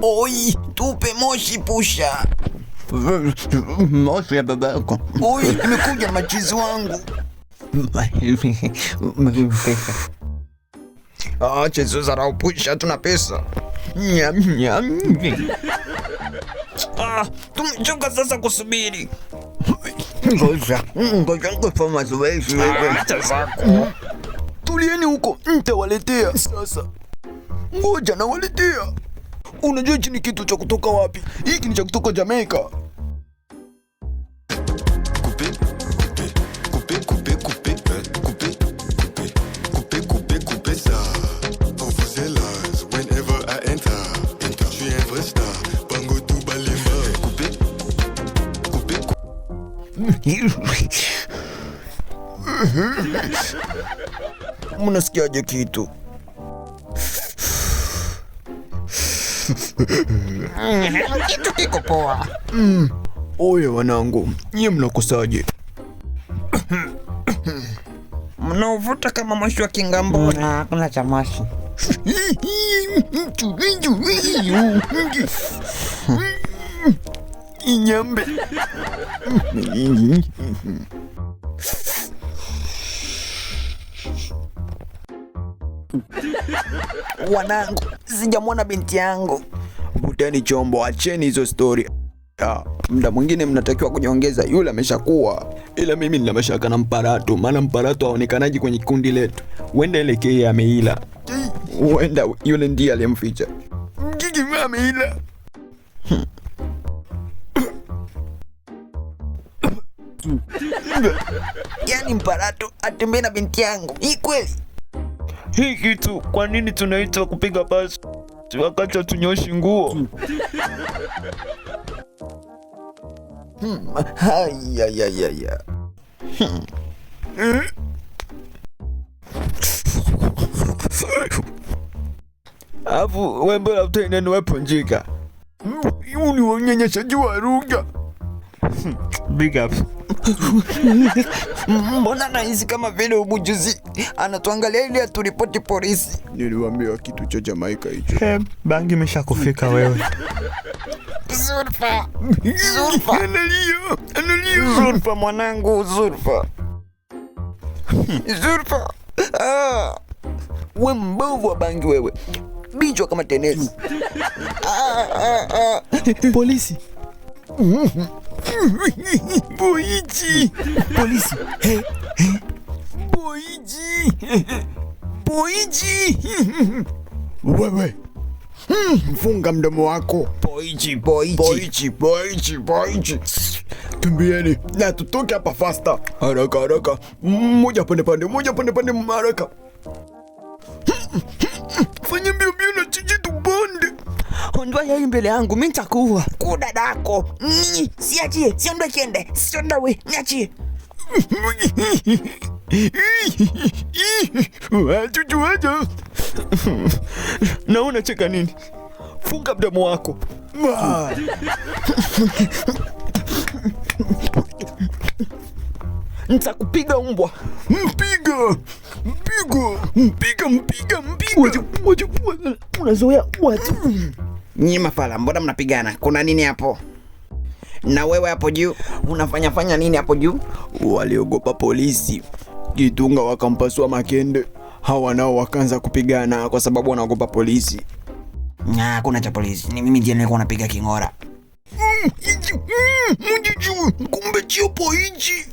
Oi, tupe moshi pusha. Moshi ya babako. Oi, nimekuja na machizi wangu. Acha hizo zarau pusha, tuna pesa. Nyam, nyam. Ah, tumechoka sasa kusubiri. Ngoja, ngoja nikufanye mazoezi wewe. Acha zako. Tulieni huko, nitawaletea sasa. Ngoja nawaletea. Unajua hichi ni kitu cha kutoka wapi? Hiki ni cha kutoka Jamaica. Coupé, coupé, coupé, coupé, coupé, coupé, coupé, coupé, coupé ça. Vuvuzelas, whenever I enter, enter. Je suis un vrai star, Bango tout balema. Coupé, coupé, Mnasikiaje kitu? Kitu kiko poa. Oye wanangu, nyie mnakosaje? Mnaovuta kama moshi wa Kingamboni. Hakuna cha moshi. Inyambe. Wanangu, sijamwona binti yangu. Vuteni chombo, acheni hizo stori. Ah, muda mwingine mnatakiwa kujiongeza, yule ameshakuwa. Ila mimi nina mashaka na Mparato, maana Mparato haonekanaji kwenye kundi letu. Huenda ile kei ameila, huenda yule ndiye aliyemficha. Mgigi ameila. Yaani Mparato atembee na binti yangu. Hii kweli? Hii kitu kwa nini tunaitwa kupiga pasi wakati hatunyoshi nguo? Hayayayaya. Alafu wewe mbona utaenda wepunjika? Ni wanyanyasaji wa lugha. Big up. Mbona nahisi kama vile ubujuzi anatuangalia ili aturipoti polisi. Niliwaambia kitu cha Jamaika hicho. Hey, bangi imeshakufika wewe. Zulfa, Zulfa, Analia, analia. Zulfa mwanangu, Zulfa, Zulfa. Ah, we mbovu wa bangi wewe, bichwa kama tenesi. Ah, ah, ah. Polisi. Boichi, Polisi. Hey, boichi, boichi. Wewe funga mdomo wako. Boichi, boichi. Boichi, boichi, boichi. Kimbieni na tutoke hapa fasta. Haraka haraka. Moja pande pande, moja pande pande haraka. Fanya mbio mbio na chichi tupande. Ondoa yeye mbele yangu, mimi nitakuua. Kudadako. Ni, siachie, siondoe kiende, siondoe, niachie. Wachuchu wacho. Na unacheka nini? Funga mdomo wako. Nitakupiga umbwa. Mpiga. Mpiga. Mpiga, mpiga, mpiga. Unazoea watu. Nyi mafala, mbona mnapigana? Kuna nini hapo? Na wewe hapo juu unafanya fanya nini hapo juu? Waliogopa polisi. Kitunga wakampasua makende. Hawa nao wakaanza kupigana kwa sababu wanaogopa polisi. Ah, kuna cha polisi. Ni mimi ndiye nilikuwa napiga king'ora. Kumbe chiopo hichi.